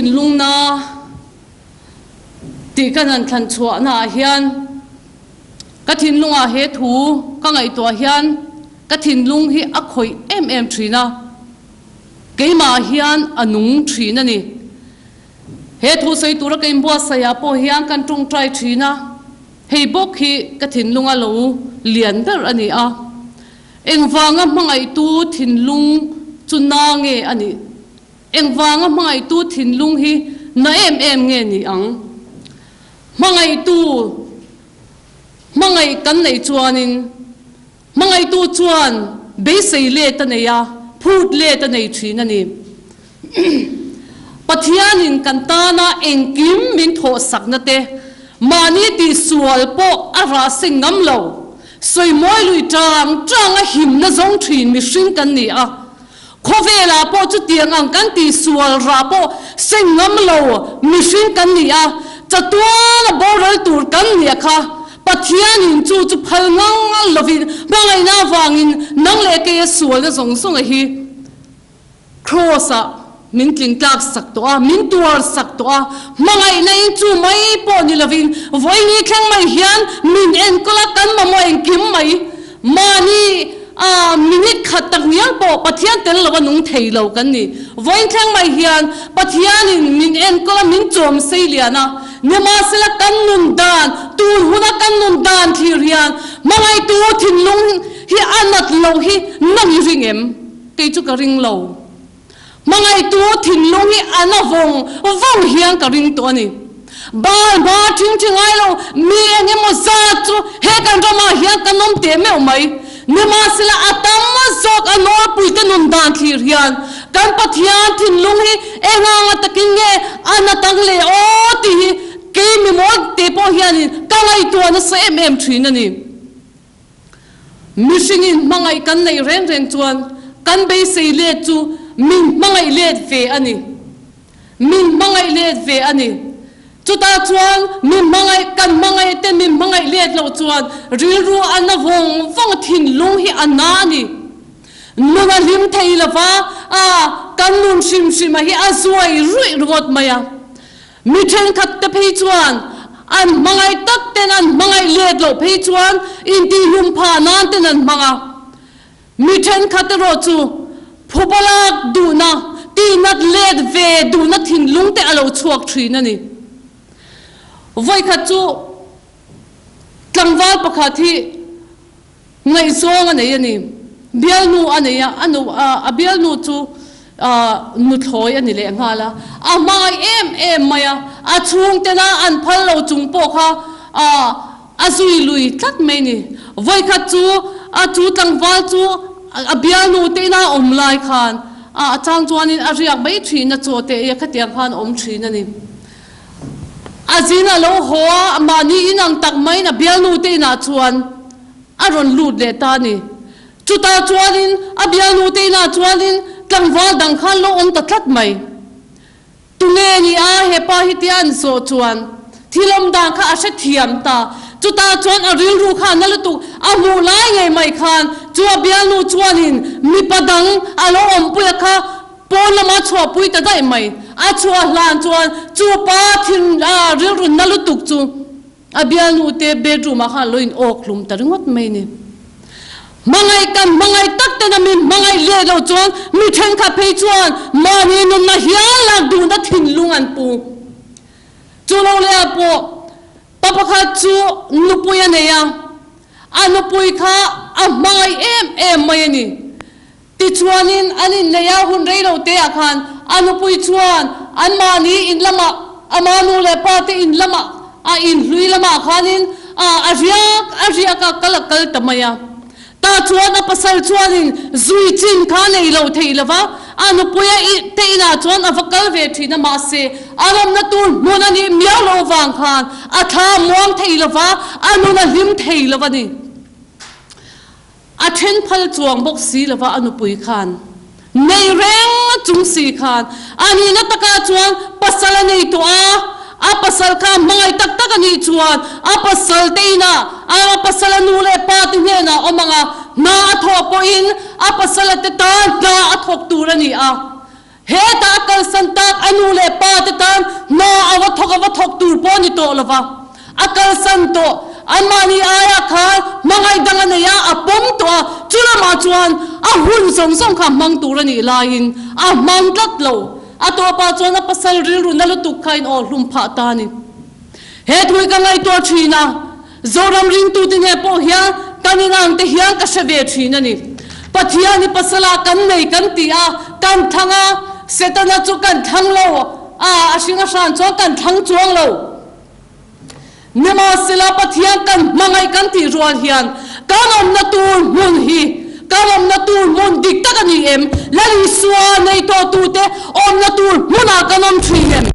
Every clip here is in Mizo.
thinlung na tih kan han thlan chhuahna ah hian ka thinlungah he thu ka ngaihtuah hian ka thinlung hi a khawih em em thin a, keimah hian a nung thin a ni. He thu sawi tura ka inbuatsaih ah pawh hian kan tawngtai thin a, hei bawk hi ka thinlunga lo lian ber a ni a. Engvanga hmangaihtu thinlung chu na nge a nih? Engvanga hmangaihtu thinlung hi na em em nge ni ang? Hmangaihtu hmangaih kan neih chuanin hmangaihtu chuan beisei let a nei a, phut let a nei thin a ni. Pathianin kan tana engkim min thawhsakna te, mahni tihsual pawh a rah seng ngam lo, sawimawi lui tang tang a himna zawng thin mihring kan ni a. Khawvelah pawh chutiang ang kan tihsual rah pawh seng ngam lo mihring kan ni a, chatuana boral tur kan ni a kha Pathianin chu chu phal ngang lovin hmangaihna avangin nang leh keia sualna zawng zawng a hi Kraws-ah min tling tlak sak tawh a, min tuar sak tawh a, hmangaihna in chu mai pawh ni lovin vawiini thleng mai hian min enkawl a, kan mamawh engkim mai mahni a minute khat tak ngial pawh Pathian tel lova nung thei lo kan ni. Vawiin thleng mai hian Pathianin min enkawl a, min chawm sei lian a, nimahsela kan nun dan, tun huna kan nun dan thlir hian hmangaihtu thinlung hi a nat loh hi nang i ring em? Kei chu ka ring lo. Hmangaihtu thinlung hi a na vawng vawng hian ka ring tawh a ni. Bal hma thing thi ngai lo mi eng emaw zat chu he kan ramah hian kan awm teh meuh mai. Nimahsela a tam zawk a nawlpuite nun dan thlir hian kan Pathian thinlung hi eng anga takin nge a na tang leh aw tih hi kei mi mawl te pawh hianin ka ngaihtuah nasa em em thin a ni. Mihringin hmangaih kan neih reng reng chuan kan beisei let chu min hmangaih let ve a ni. Min hmangaih let ve a ni. Chutah chuan min hmangaih kan hmangaih te min hmangaih let loh chuan rilru a na vawng vawng thinlung hi a na a ni. Nun a hlim thei lova a kan nun hrim hrim a hi a zuai ruih ringawt mai a. Mi thenkhat te phei chuan an hmangaih tak ten an hmangaih let loh phei chuan intihlum phah nan ten an hmang a. Mi thenkhat erawh chu phubalak duhna, tihnat let ve duhna thinlung te a lo chhuak thin a ni. Vawikhat chu tlangval pakhat hi Ngaihzawng a nei a ni. Bialnu a nei a, a nu a bialnu chu nuthlawi a ni leh nghal a. A hmangaih em em mai a, a chhungtena an phal lo chung pawh kha a zui lui tlat mai ni. Vawikhat chu a chu tlangval chu a bialnu te ina a awm lai khan a chang chuanin a riak mai thin a, chaw te ei a khatiang khan a awm thin a ni. A zin a lo haw a, mahni in ang tak maiin a bialnu te inah chuan a rawn lut leh ta a ni. Chutah chuanin a bialnu te inah chuanin tlangval dang khan lo awm ta tlat mai. Tunge ni a hepa hi tia an zawh chuan thil awm dan kha a hrethiam ta. Chutah chuan a rilru kha a na lutuk, a hmuh lai ngei mai khan chu a bialnu chuanin mipa dang a lo awmpui a kha Pawn lama chhuahpui ta daih mai. A chhuah hlan chuan chu pa thin a rilru na lutuk chu a bialnu te bedroom ah khan lo in awk hlum ta ringawt mai ni. Hmangaih kan hmangaih tak ten a min hmangaih let loh chuan mi thenkhat phei chuan mahni nunna hial lak duhna thinlung an pu. Chu lo leh ah pawh pa pakhat chu nupui a nei a, a nupui kha a hmangaih em em mai a ni. Tichuanin an inneih a hun rei lo te ah khan a nupui chuan anmahni in lamah ama nu leh pa te in lamah a in hlui lamah khanin a a riak a riak a kal a kal ta mai a. Tah chuan a pasal chuanin zui chin kha nei lo thei lo va, a nupui a te inah chuan a va kal ve thin a mahse a rawmna tur hmun a nih miau loh vang khan a thla muang thei lo va, a nun a hlim thei lo a ni. A then phal chuang bawk si lova a nupui khan nei reng chung si khan a nihna takah chuan pasal a nei tawh a, a pasal kha hmangaih tak tak a nih chuan a pasal te inah a pasal a nu leh pa te hnenah awm ang a, hna a thawh pawhin a pasal a te tan hna a thawk tur a ni a. Hetah a kalsan tak a nu leh pa te tan. tawka va thawk tur pawh a ni tawh lo va, a kalsan tawh. Anmahni aiah khan hmangaih dang a nei a, a pawm tawh a, chu lamah chuan a hun zawng zawng kha hmang tur a nih laiin a hmang tlat lo. A tawpah chuan a pasal rilru na lutuk kha in aw hlum phah ta a ni. He thu hi ka ngaihtuah thin a, Zoram ringtute hneh pawh hian kan inang te hian ka hre ve thin a ni. Pathian hi pasala kan nei kan ti a, kan thlang a, Setana chu kan thlang lo a, a hring a hran chuan kan thlang chuang lo. Nimahsela Pathian kan hmangaih kan tih rual hian kan awmna tur hmun hi kan awmna tur hmun dik tak a ni em? Lal Isua nei tawhtute awmna tur hmunah kan awm thin em?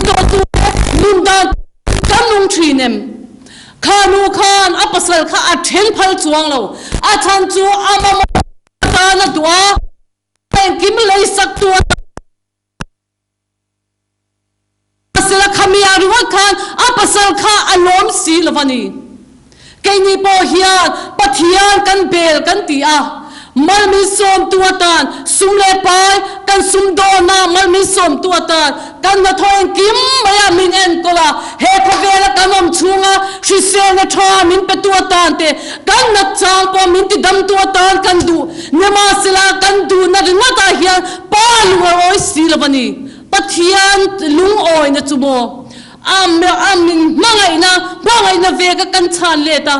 Tawhtute nun dan kan nung thin em? Kha nu khan a pasal kha a then phal chuang lo. A chhan chu a mamawh atan a duh a, engkim leisak tu atan pasal a khamia ringawt khan a pasal kha a lawm si lo va ni. Keini pawh hian Pathian kan bel kan ti a, mal min sawmtu atan sum leh pai kan sum dawn a, mal min sawmtu atan kan hnathawh engkim maiah min enkawl a, he khawvela kan awm chhunga hriselna tha min petu atan te, kan nat chang pawh min tidamtu atan kan duh. Nimahsela kan duhna ringawtah hian Pa lung a awi si lo va ni. Pathian lungawina chu maw? A a min hmangaihna, hmangaihna veka kan chhan let a,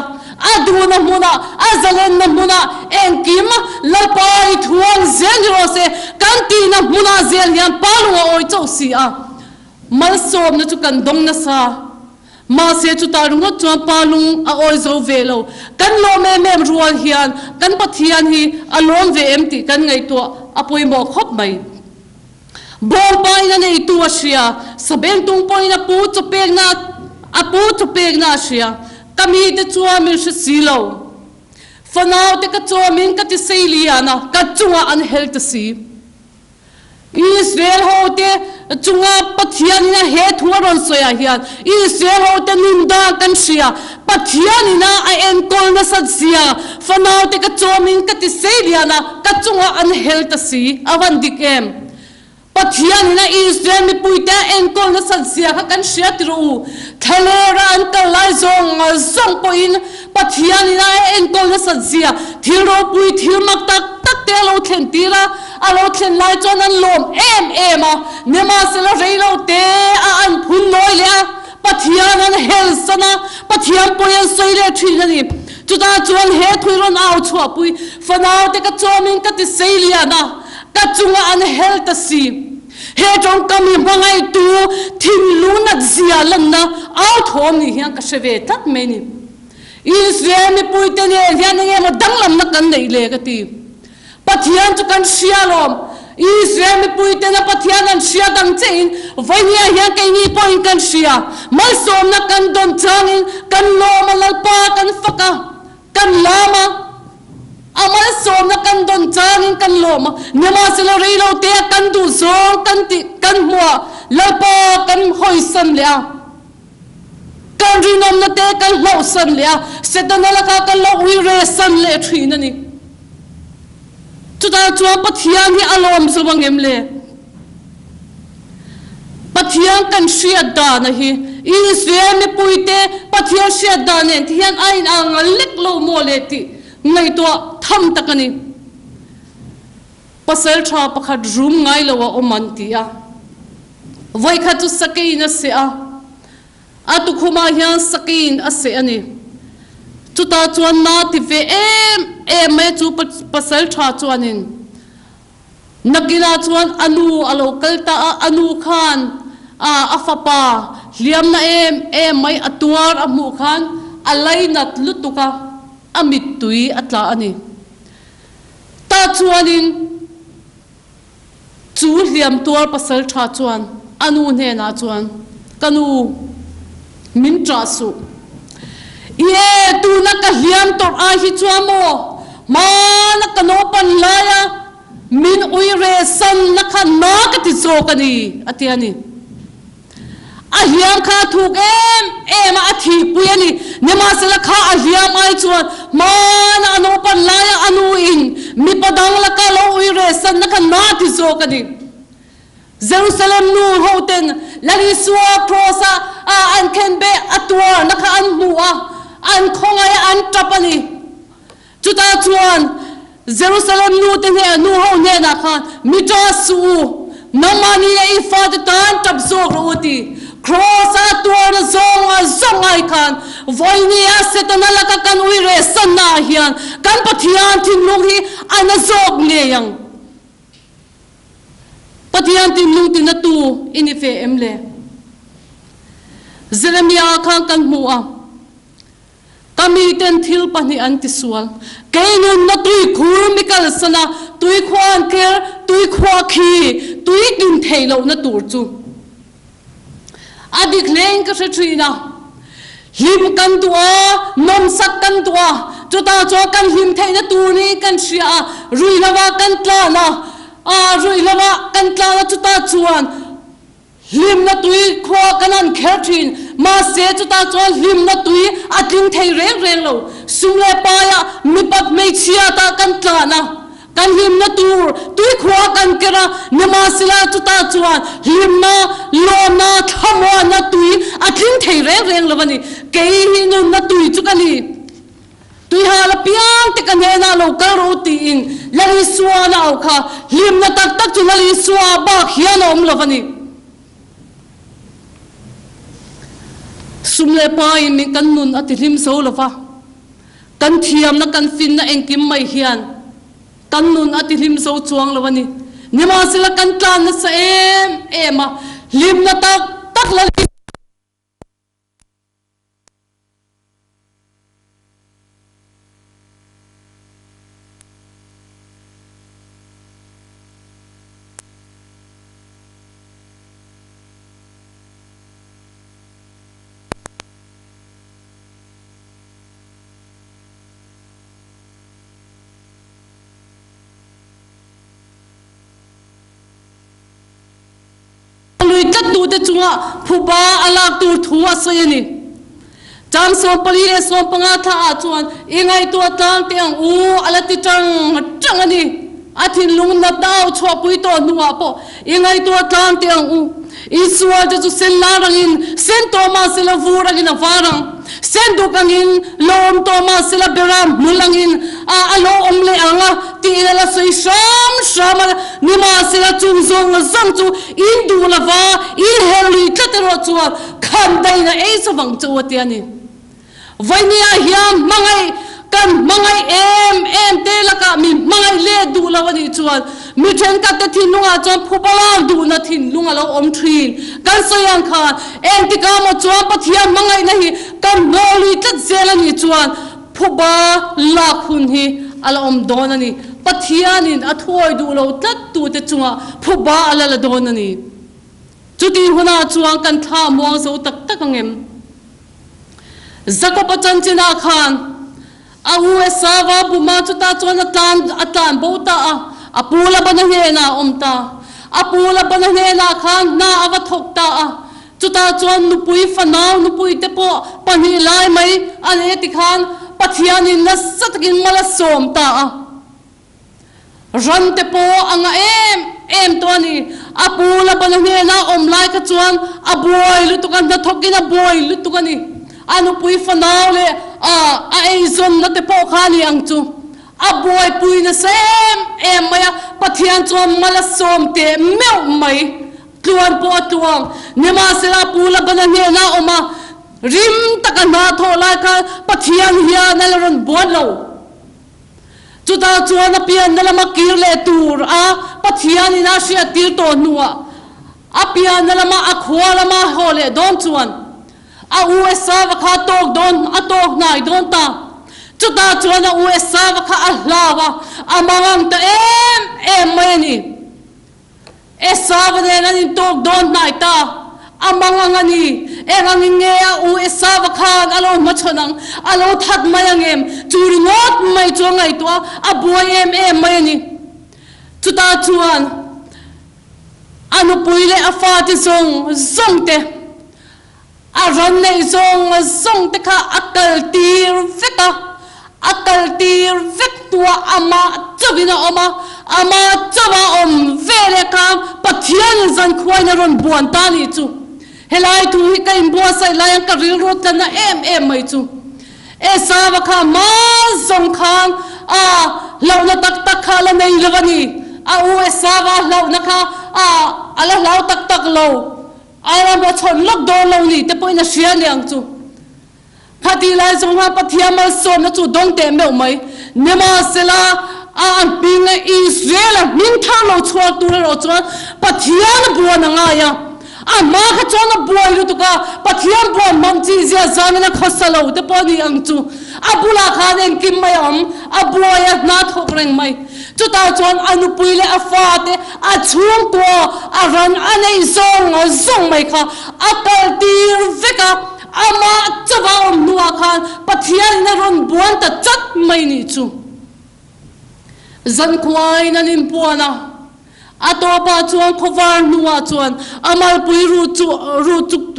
a duhna hmunah, a zalenna hmunah engkim Lalpa i thuang zel ni rawh se, kan tihna hmunah zel hian Pa lung a awi chauh si a. Malsawmna chu kan dawng nasa. Mahse chutah ringawt chuan Pa lung a awi zo ve lo. Kan lawm em em rual hian kan Pathian hi a lawm ve em tih kan ngaihtuah a pawimawh khawp mai. Bawngpa in a neitu a hria, sabengtung pawhin a pu chawpekna a pu chawpekna a hria. Ka mite chuan min hre si lo. Fanaute ka chawmin ka ti sei lian a, ka chungah an hel ta si. Israel hote chunga Pathian in a he thu a rawn sawi ah hian Israel hote nun dan kan hria, Pathian in a a enkawl nasat zia, fanaute ka chawmin ka ti sei lian a, ka chungah an hel ta si, a van dik em? Pathian in a Israel mipuite a enkawl nasat zia kha kan hria ti rawh u. Thlalera an kal lai zawng zawng pawhin Pathian in a enkawl nasat zia, thil ropui, thil mak tak tak te a lo thlen tir a, a lo thlen lai chuan an lawm em em a, nimahsela reilo te a an phun nawi leh a, Pathian an hel san a, Pathian pawi an sawi leh thin a ni. Chutah chuan he thui rawn au chhuahpui, Fanaute ka chawmin ka ti sei lian a, ka chungah an hel ta si. He tawngkam hi hmangaihtu thinlung nat zia lanna au thawm ni hian ka hre ve tlat mai ni. Israel mipuite nen hian eng emaw danglamna kan neih le ka ti. Pathian chu kan hria alawm. Israel mipuitena Pathian an hriat ang chiahin vawinia hian keini pawhin kan hria. Malsawmna kan dawn changin kan lawm a, Lalpa kan fak a, kan lam a. A malsawmna kan dawn changin kan lawm a, nimahsela reilotea kan duh zawng kan tih kan hmuh a, Lalpa kan hawisan leh a. Kan rinawmna te kan hlauhsan leh a, Setana lakah kan lo ui re san leh thin a ni. Chutah chuan Pathian hi a lawm zo ang em le? Pathian kan hriat dana hi Israel mipuite Pathian hriat dan nen ti hian a inang lek lo maw le tih ngaihtuah tham tak a ni. Pasal tha pakhat rum ngai lo a awm an ti a. Vawikhat chu sakeiin a seh a, a tukhumah hian sakeiin a seh a ni. Chutah chuan na ti ve em em mai a chu pasal tha chuanin nakinah chuan a nu a lo kal ta a, a nu khan a fapa hliamna em em mai a tuar a hmuh khan a lainat lutuk a, a mittui a tla a ni. Tah chuanin chu hliam tuar pasal tha chuan a nu hnenah chuan, Ka nu, min ṭah suh. Ie, tuna ka hliam tawrh ai hi chuan maw, hmana ka naupan laia min ui re sanna kha na ka ti zawk a ni, a ti a ni. A hliam kha a thuk em em a, a thihpui a ni. Nimahsela kha a hliam ai chuan hmana a naupan laia a nu in mipa dang laka lo ui reh sanna kha na ti zawk a ni. Jerusalem nu ho ten Lal Isua Kraws a an khenbeh a tuarna kha an hmu a, an khawngaih a, an tap a ni. Chutah chuan Jerusalem nu te hneh nu ho hnenah khan, Mi ṭah suh u, nangmahni leh i fate tan ṭap zawk rawh u ti. Kraws a tuarna zawng a zawng ai khan vawinia Setana laka kan ui reh sanna ah hian kan Pathian thinlung hi a na zawk ngei ang. Pathian thinlung tina tu i ni ve em le? Jeremiah khan kan hmu a. Ka miten thil pahnih an tisual. Kei nunna tuikhur mi kalsan a, tuikhua an kher, tuikhua khi tui tlin theih lohna tur chu a dik hlein ka hre thin a. Hlim kan duh a, nawmsak kan duh a, chutah chuan kan hlim theihna tur niin kan hria a, ruihhlo ah kan tlan a, ruihhlo ah kan tlan a chutah chuan Hlimna tui khua kan han kher thin, mahse chutah chuan hlimna tui a tling thei reng reng lo. Sum leh paiah mipat hmeichhia tah kan tlan a, kan hlimna tur tui khua kan ker a, nimahsela chutah chuan hlimna, lawmna, thlamuanna tui a tling thei reng reng lo a ni. Kei hi nunna tui chu ka ni. Tuihal apiang te ka hnenah lo kal rawh u tiin Lal Isua na au kha hlimna tak tak chu Lal Isua bak hian a awm lo a ni. Sum leh pain min kan nun a ti hlim zo lo va, kan thiamna kan finna engkim mai hian kan nun a ti hlim zo chuang lo a ni. Nimahsela kan tlan nasa em em a, hlimna tak tak Lal Isua Lui tlattute chungah phuba a lak tur thu a sawi a ni. Chang 14 leh 15 thla ah chuan i ngaihtuah tlang teh ang u a la ti tang tang a ni. A thinlung natna au chhuahpui tawh hnuah pawh i ngaihtuah tlang teh ang u. Isual te chu sen lar angin sen tawh mah sela vur angin a var ang. Sen duk angin lo awm tawh mah sela beram hmul angin a a lo awm leh ang a tiin a la sawi hram hram a. Nimahsela chung zawng zawng chu in duh lova in herh lui tlat erawh chuan khan daina ei chawvang che u a ti a ni. Vawinia hian hmangaih kan hmangaih em em te lakah mi hmangaih leh duh lo a nih chuan mi thenkhat te thinlungah chuan phubalak duhna thinlung a lo awm thin. Kan sawi ang khan engtikah maw chuan Pathian hmangaihna hi kan hnawh lui tlat zel a nih chuan phuba lak hun hi a la awm dawn a ni. Pathianin a thuawi duh lo tlat tute chungah phuba a la la dawn a ni. Chutih hunah chuan kan thla a muang zo tak tak ang em? Jakob-a chanchinah khan a u Esava buma chutah chuan a tlan a tlan bo ta a, a pu Labana hnenah a awm ta. A pu Labana hnenah khan hna a va thawk ta a, chutah chuan nupui fanau nupui te pawh pahnih lai mai a nei a ti khan Pathianin nasa takin mal a sawm ta a. Ran te pawh a ngah em em tawh a ni. A pu Labana hnena awm lai kha chuan a buai lutuk a, hnathawkin a buai lutuk a ni. A nupui fanau leh a a eizawnna te pawh kha a ni ang chu. A buaipui nasa em em mai a, Pathian chuan mal a sawm teh meuh mai. Tluan pawh a tluang. Nimahsela a pu Labana hnena awm a, rim taka hna thawh lai khan Pathian hian a la rawn buat lo. Chutah chuan a pianna lama kir leh tur a Pathianin a hriattir tawh hnuah a pianna lama a khua lama haw leh dawn chuan a u Esava kha a tawk dawn a tawk hnai dawn ta. Chutah chuan a u Esava kha a hlau a, a mangang ta em em mai a ni. Esava nen an intawk dawn hnai ta. A mang ang a ni. Eng angin nge a u Esava khan a lo hmachhawn ang? A lo that mai ang em? Chu ringawt mai chu a ngaihtuah a, a buai em em mai a ni. Chutah chuan a nupui leh a fate zawng zawng te, A rawn neih zawng zawng te kha a kal tir vek a, a kal tir vek hnuah amah chauhin a awm a. Amah chauh a awm ve leh kha Pathianin zankhuain a rawn buan ta nih chu. Helai thu hi ka inbuatsaih laiin ka rilru tla na em em mai chu. Esava kha hma zawng khan a hlauhna tak tak kha a la nei lo a ni. A u Esava hlauhna kha a a la hlau tak tak lo. A la hmachhawn lawk dawn lo ni te pawhin a hria aniang chu. Khatih lai zawng khan Pathian malsawmna chu dawng teh meuh mai. Nimahsela, a a hming Israel-a hming thar lo chhuak tur erawh chuan Pathian a buan a ngai a. A hma kha chuan a buai lutuk a, Pathian buan hman chi zia zanin a khawsa lo te pawh a ni ang chu. A bulah khan engkim mai a awm, a buai a, hna thawk reng mai. Chutah chuan a nupui leh a fate, a chhungkua, a ran a neih zawng zawng mai kha a kaltir vek a. Amah chauha awm hnuah khan Pathianin a rawn buan ta chat mai nih chu. Zankhuain an inpuan a, a tawpah chuan khawvar hnuah chuan a malpui ruh chu ruh chuk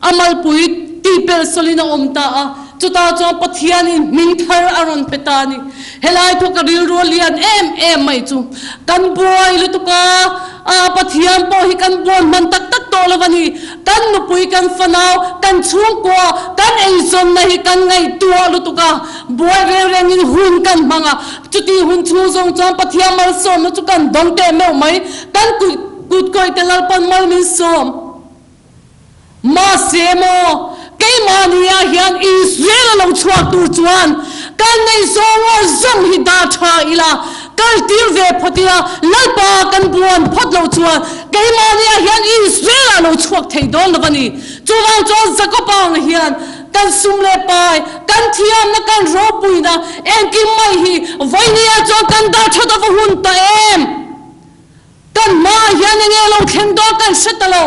a malpui tihpelh sawlin a awm ta a, chutah chuan Pathianin hming thar a rawn pe ta a ni. Helai thu ka rilru a lian em em mai chu kan buai lutuk a, a Pathian pawh hi kan buan hman tak tak tawh lo a ni. Kan nupui, kan fanau, kan chhungkua, kan eizawnna hi kan ngaihtuah lutuk a, buai reng rengin hun kan hmang a, chutih hun chhung zawng chuan Pathian malsawmna chu kan dawng teh meuh mai, kan kut kawih te Lalpan mal min sawm. Mahse maw, keimahniah hian Israel a lo chhuak tur chuan kan neih zawng aw zawng hi dah tha ila, kal tir ve phawt ila, Lalpa kan buan phawt loh chuan keimahniah hian Israel a lo chhuak thei dawn lo a ni. Chuvang chuan Jakob-a ang hian kan sum leh pai, kan thiamna, kan ropuina engkim mai hi vawinia chuan kan dah that ava hun ta em? Kan hmaah hian enge lo thleng dawn kan hre ta lo.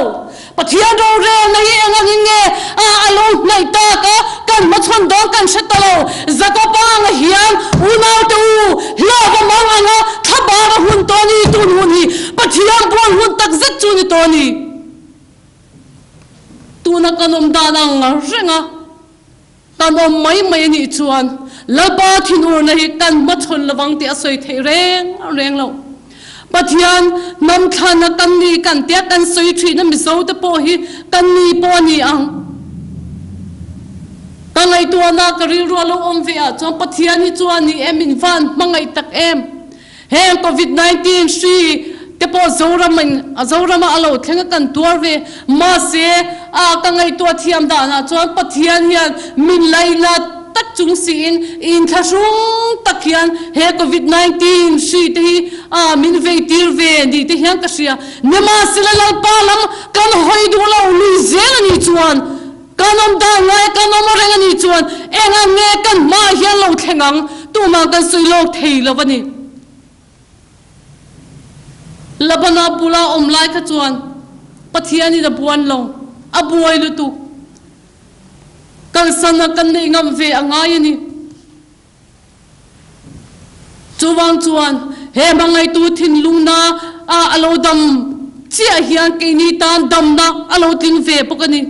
Pathian rorelna hi eng angin nge a lo hnaih tak a, kan hmachhawn dawn kan hre ta lo. Jakob-a anga hian unaute u hlauh a mang anga thlabar a hun tawh a ni, tun hun hi Pathian buan hun tak zet chu ni tawh a ni. Tuna kan awm dan ang reng a. Kan awm mai mai a nih chuan Lalpa thinurna hi kan hmachhawn lovang tih a sawi theih reng reng lo. Pathian hnam thlana kan ni kan tia kan sawi thihna Mizo te pawh hi kan ni pawh a ni ang. Ka ngaihtuahna ka rilru a lo awm ve ah chuan Pathian hi chuan ni em min van hmangaih tak em. Heng Covid 19 hri te pawh Zoram in Zoram ah a lo thleng a kan tuar ve. Mahse a ka ngaihtuah thiam dan ah chuan Pathian hian min lainat tak chung siin inthlahrung tak hian he Covid 19 hri te hi a min vei tir ve ni te hian ka hria. Nimahsela Lalpa lam kan hawi duh lo lui zel a nih chuan Kan awm dan ngai kan awm reng a nih chuan eng ang nge kan hmaah hian lo thleng ang tumah kan sawi lawk thei lo a ni. Labana bula awm lai kha chuan Pathianin a buan lo, a buai lutuk. Kalsan a kan neih ngam ve a ngai a ni. Chuvang chuan he hmangaihtu thinlungna a a lo dam chiah hian keini tan damna a lo tling ve bawk a ni.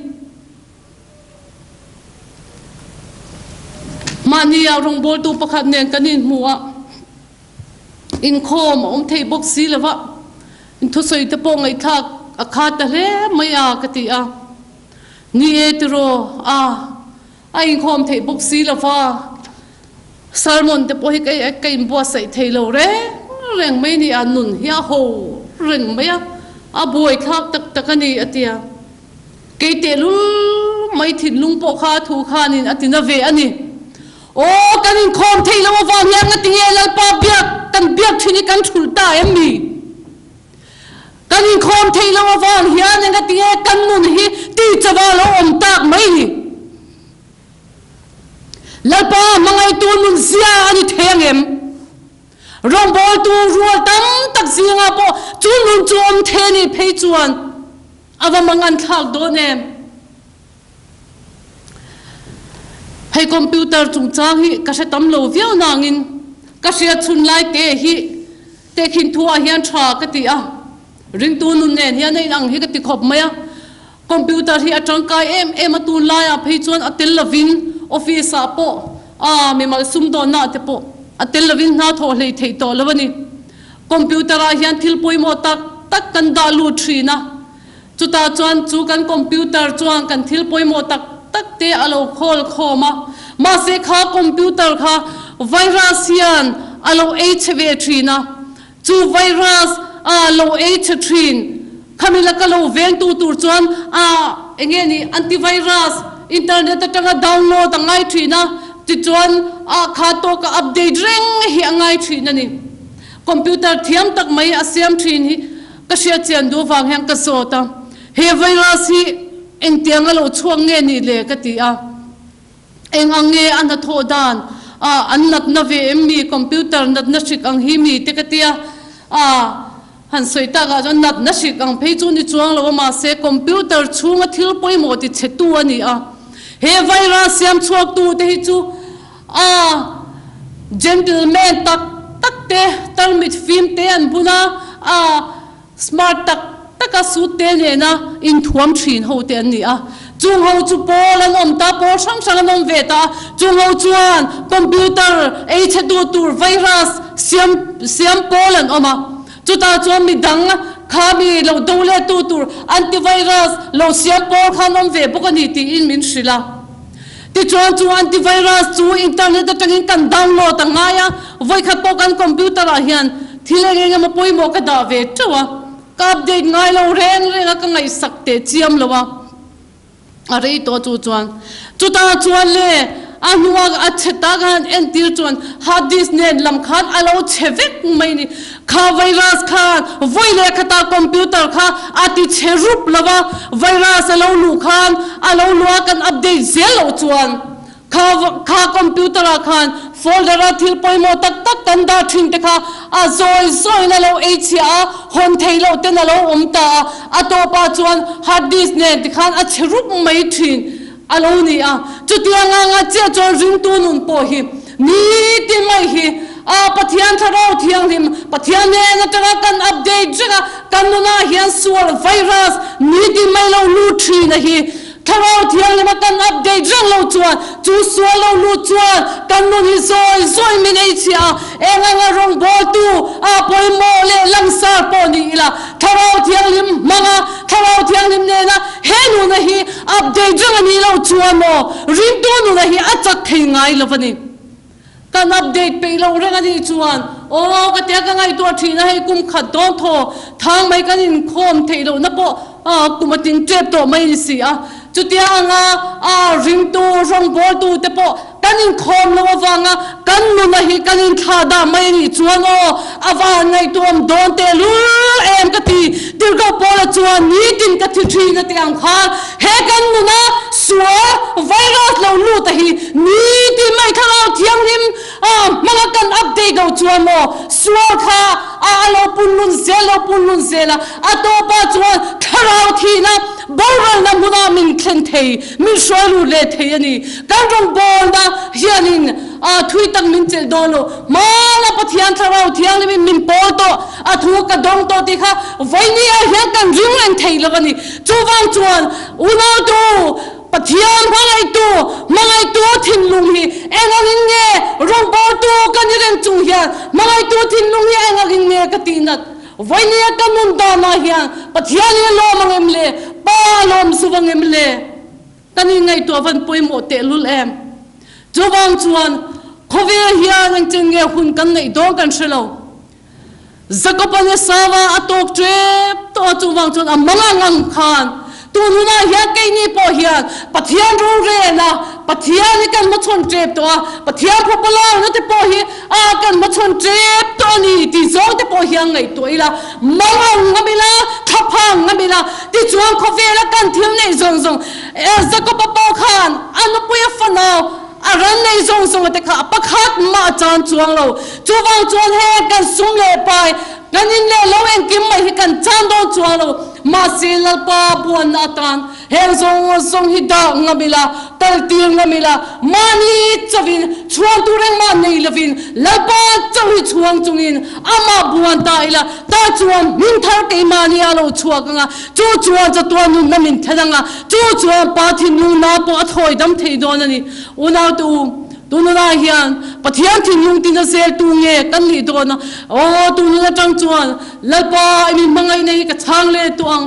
Mahnia rawngbawltu pakhat nen kan inhmu a, inkhawm a awm thei bawk si lo va, inthusawi te pawh ngaihthlak a khat ta hle mai a ka ti a. Ni e tiraw a. A inkhawm theih bawk si lo va, sermon te pawh hi kei ka inbuatsaih thei lo reng reng mai a ni a, nun hi a ho reng mai a, a buaithlak tak tak a ni a ti a. Kei tehlul mai thinlung pawh kha a thu khanin a ti na ve a ni. Aw, kan inkhawm theih loh avang hian ngatinge Lalpa biak kan biak thin hi kan thulh ta em ni? Kan inkhawm theih loh avang hian engatinge kan nun hi tihchauha lo awm tak mai ni? Lalpa hmangaihtu nun zia a ni thei ang em? Rawngbawltu rual tam tak zingah pawh chu nun chu awm thei a nih phei chuan a va mangan thlak dawn em? Hei computer chungchang hi ka hre tam lo viau nangin ka hriat chhun lai te hi Tehkhin thuah hian tha ka ti a, ringtu nun nen hian a inang hi ka ti khawp mai a. Computer hi a tangkai em em a, tunlaiah phei chuan a tel lovin office ah pawh a mimal sumdawnna te pawh a tel lovin hna thawh hlei theih tawh lo a ni. Computer ah hian thil pawimawh tak tak kan dah lut thin a, chutah chuan chu kan computer chuan kan thil pawimawh tak tak te a lo khawl khawm a, mahse kha computer kha virus hian a lo ei chhe ve thin a, chu virus a lo ei chhe thin khami laka lo vengtu tur chuan a enge ni antivirus internet atanga download a ngai thin a, tichuan a kha tawka update reng hi a ngai thin a ni. Computer thiam tak mai a siam thin hi ka hriat chian duh vang hian ka zawt a, he virus hi engtiang a lo chhuak nge nih le ka ti a, eng ang nge a hnathawh dan a an natna ve em mi computer natna hrik ang hi mi te ka ti a, a han sawi tak ah chuan natna hrik ang phei chu ni chuang lo a mahse computer chhunga thil pawimawh ti chhe tu a ni a, he virus siam chhuak tu te hi chu A gentleman tak tak te, tarmit fim te an bun a, a smart tak taka suit te nena inthuam thin ho te an ni a. Chung ho chu pawl an awm ta, pawl hrang hrang an awm ve ta a. Chung ho chuan computer ei chhe duh tur virus siam siam pawl an awm a. Chutah chuan midang kha mi lo do leh tu tur antivirus lo siam pawl kha an awm ve bawk a ni tiin min hrilh a. Tichuan chu antivirus chu internet atangin kan download a ngai a, vawikhat pawh kan computer ah hian thil eng eng emaw pawimawh ka dah ve teuh a, ka update ngai lo reng reng a, ka ngaihsak teh chiam lo a, a rei tawh chu chuan chutah chuan le a hnua a chhe tak a han entir chuan hard disk nen lam khan a lo chhe vek mai a ni. Kha virus khan vawi leh khatah computer kha a ti chhe rup lo va, virus a lo luh khan a lo luh a kan update zel loh chuan kha kha computer ah khan folder a thil pawimawh tak tak kan dah thin te kha a zawi zawiin a lo ei chhiah a, hawn theih loh ten a lo awm ta a, a tawpah chuan hard disk nen tikhan a chhe rup mai thin. A lo ni a, chutiang anga chiah chuan ringtu nun pawh hi nitin mai hi a Pathian Thlarau Thianghlim, Pathian nen atanga kan update reng a, kan nunah hian sual virus nitin mai lo lut thin a hi Thlarau Thianghlim a kan update reng lo chuan chu sual lo lut chuan kan nun hi zawi zawi min ei chhiah a, eng anga rawngbawltu a pawimawh leh langsar pawh ni ila Thlarau Thianghlim hmanga Thlarau Thianghlim nena he nuna hi Update reng a nih loh chuan maw ringtu nuna hi a chak thei ngai lo a ni. Kan update peih loh reng a nih chuan aw ka tia ka ngaihtuah thin a hei kum khat dawn thaw thang mai kan inkhawm theih lohna pawh kum a ting tep tawh mai a ni si a. Chutia anga ringtu rawngbawltu te pawh Kan inkhawm lo avanga kan nuna hi kan inthlah dah mai a nih chuan aw, a va han ngaihtuam dawn tehlul em ka ti. Tirhkoh Paula chuan nitin ka thi thin a ti ang khan he kan nuna sual virus lo lut a hi nitin mai thlarau thianghlim hmanga kan update lo chuan maw sual kha a a lo punlun zel lo punlun zel a, a tawpah chuan thlarau thihna boralna hmunah min thlen thei. Min hruai lut leh thei a ni. Kan rawngbawlna hianin thui tak min chelh dawn lo. Hmana Pathian Thlarau Thianghlimin min pawl tawh, a thu ka dawng tawh tih kha vawinia hian kan ring reng thei lo a ni. Chuvang chuan unautu, Pathian hmangaihtu, hmangaihtu thinlung hi eng angin nge rawngbawltu kan i reng chung hian hmangaihtu thinlung hi eng angin nge ka tih nat? Vawinia ka nun danah hian Pathian hi a lawm ang em le? Pa a lawm zuv ang em le? Kan inngaihtuah van pawimawh tehlul em? Chuvang chuan khawvel hian engtin nge hun kan neih dawn kan hre lo. Jakob-a Esau-a a tawk tep tawh a, chuvang chuan a mang ang ang khan Tun hunah hian keini pawh hian Pathian rorel a, Pathian hi kan hmachhawn tep tawh a, Pathian pawpawlawina te pawh hi a kan hmachhawn tep tawh a ni tih zawng te pawh hian ngaihtuah ila, mang ang ngam ila, thlaphang ngam ila, tichuan khawvela kan thil neih zawng zawng Jakob-a pawh khan a nupui a fanau a ran neih zawng zawng te kha pakhat mah a chan chuang lo. Chuvang chuan heng kan sum leh pai, kan in leh lo engkim mai hi kan chan dawn chuang lo. Mahse Lalpa buanna atan heng zawng zawng hi dah ngam ila, kal tir ngam ila, mahni chauhin chhuang tur engmah nei lovin Lalpa chauh hi chhuang chungin amah buan ta ila, tah chuan hming thar keimahni a lo chhuak ang a, chu chuan chatuan nunna min then ang a, chu chuan Pa thinlung na pawh a thawi dam thei dawn a ni. Unaute u. Tununah hian Pathian thinlung tina zeltu nge kan nih dawn a? Aw, tunun atang chuan Lalpa i mi hmangaihna hi ka chhang leh tawh ang.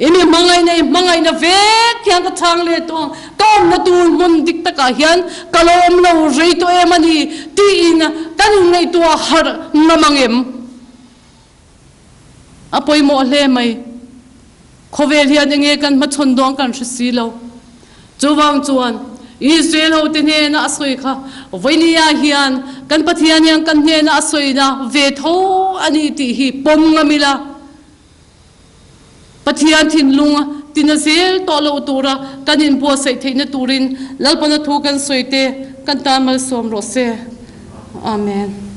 I mi hmangaihna i hmangaihna vek hian ka chhang leh tawh ang. Ka awmna tur hmun dik takah hian ka lo awm lo rei tawh em a ni tiin kan inngaihtuah harh ngam ang em? A pawimawh hle mai. Khawvel hian enge kan hmachhawn dawn kan hre si lo. Chuvang chuan Israel hote hnena a sawi kha vawinia hian kan Pathian hian kan hnena a sawina ve tho a ni tih hi pawm ngam ila. Pathian thinlung tina zel tawh loh tura kan inbuatsaih theihna turin Lalpana thu kan sawi te kan tan malsawm rawh se. Amen.